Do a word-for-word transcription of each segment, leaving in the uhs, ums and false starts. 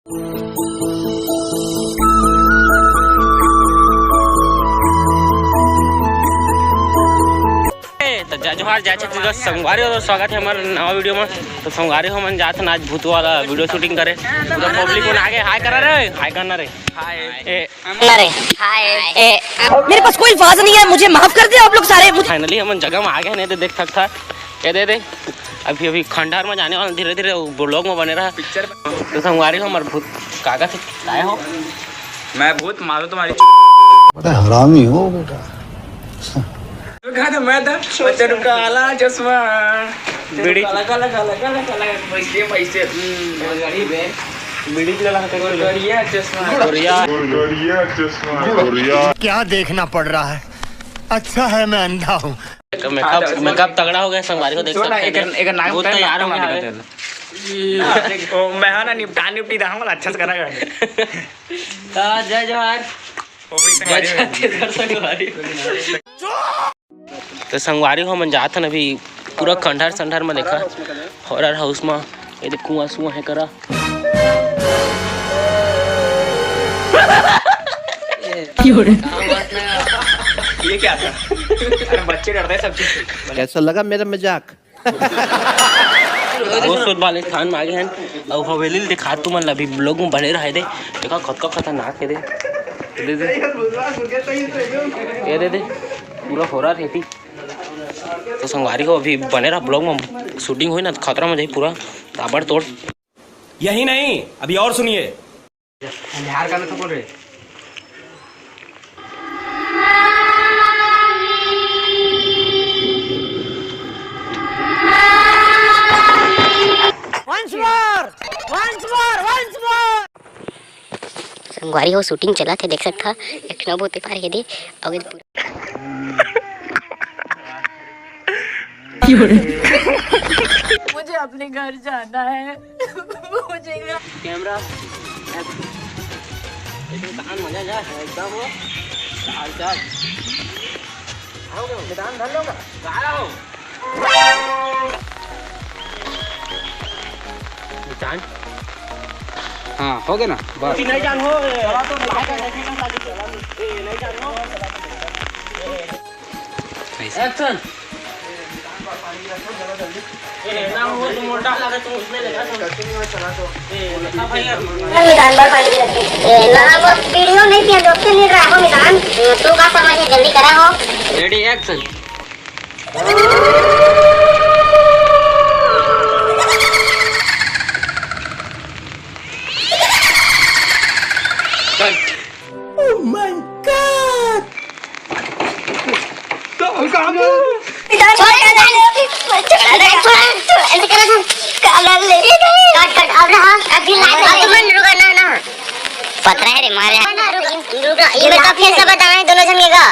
ए, त जय जोहार, जय छत्तीसगढ़ संगवारी हो, स्वागत है हमारे नवा वीडियो में। तो संगवारी हो, हमन जात हन आज भूत वाला वीडियो शूटिंग करे। तो पब्लिक मन आगे हाय करा रे, हाय करना रे। हाय। ए, अरे, हाय। ए, मेरे पास कोई अल्फाज नहीं है, मुझे माफ कर दे आप लोग सारे। मुझे फाइनली हमन जगह में आ गए हैं, नहीं तो देख सकता। ये दे दे, अभी अभी खंडहर में जाने वाला, धीरे धीरे वो ब्लॉग में बने रहा। पिक्चर। तो संगवारी हो, हमारे भूत कागज से आए हो। मैं भूत मारो तुम्हारी। बड़ा हरामी हो बेटा। मैं तो बच्चा काला चश्मा। बीड़ी। काला, काला, काला, काला, काला, पैसे, पैसे। हम्म, गरीब है। बीड़ी पिला रहा था। गोरिया चश्मा। गोरिया। गोरिया चश्मा। गोरिया। क्या देखना पड़ रहा है? अच्छा है मैं अंधा हूँ। मेकअप, मेकअप तगड़ा हो गया, संगवारी हो देख सकते हैं। एक, एक नाम वो तैयार हो गया है। ओ, मैं हा ना निपटा निपटी दा, हमला अच्छा से करा कर। हाँ, जय जोहार। जय छत्तीसगढ़ संगवारी। तो संगवारी हो, हमन जात हन अभी पूरा खंडहर संडहर में, देखा, हॉरर हाउस में। ये देख, कुआं सुआं है करा। ये क्या था? अरे, बच्चे डरते हैं सब चीज से। कैसा लगा मेरा मजाक? दोस्त वाले स्थान में आ गए हैं। अब हवेली ल दिखा तुमन ला, अभी ब्लॉग में बने रहे दे। देखा, खतका खतरनाक है दे। दे दे। ये दे दे। पूरा हो रहा रेती। तो संगवारी हो, अभी बने रहा ब्लॉग में, शूटिंग हुई ना, खतरा में जाही पूरा ताबड़तोड़। यही नहीं, अभी और सुनिए। बिहार का तो बोल रहे। Once more, once more, once more। संगवारी हो, शूटिंग चलत हे, देख सकत हा, एक नौ बोते पार हे दे, अउ ये पूरा मुझे अपने घर जाना है। मुझे घर कैमरा। एकदम मजा जा, एकदम हो। चाल, चाल। आओ, मैदान धर लो का? कहाँ हो? चांद। हाँ, हो गया ना, बस। नहीं जान हो, ए, नहीं जान हो। Action। ए, ना हो, तुम उल्टा लगा, तुम उसमें लगा, तुम। ए, देखा भाई, अब ए, ना, वो वीडियो नहीं किया, दोस्ती नहीं रहा, हो निदान। ए, तू का समझ है, जल्दी करा हो। Ready, action। Oh my God! पथरा है रे मारे। ये तो फिर से बताना है दोनों जन के का।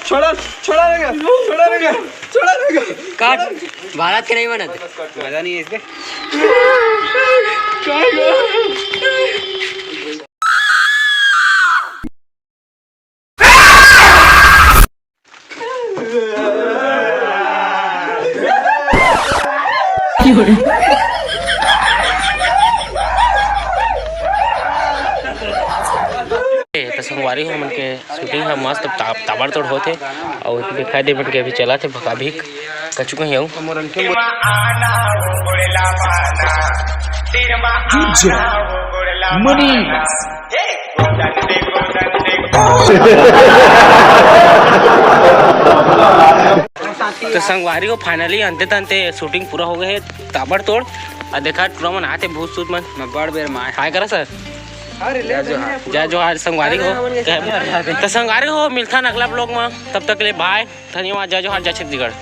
छोड़ा, छोड़ा रे, छोड़ा रे, छोड़ा रे। काट, भारत के नहीं बनत। मजा नहीं है इसके। ए, त संगवारी हो, हमन के शूटिंग ह मस्त ता-, ताबड़तोड़ होत हे। अउ दिखाई दे मन के अभी चलत हे भकाभिक कचुका ही अउ। त संगवारी हो, finally अंते तंते शूटिंग पूरा हो गए हे, ताबड़तोड़। अउ देखा, टूरा मन आते भूत सूत मन। मैं बड़ बेर माय। हाय करा सर। जय जोहार। जय जोहार संगवारी हो। त संगवारी हो, मिलथन अगला ब्लॉग में, तब तक के लिए बाय, धन्यवाद, जय जोहार, जय छत्तीसगढ़।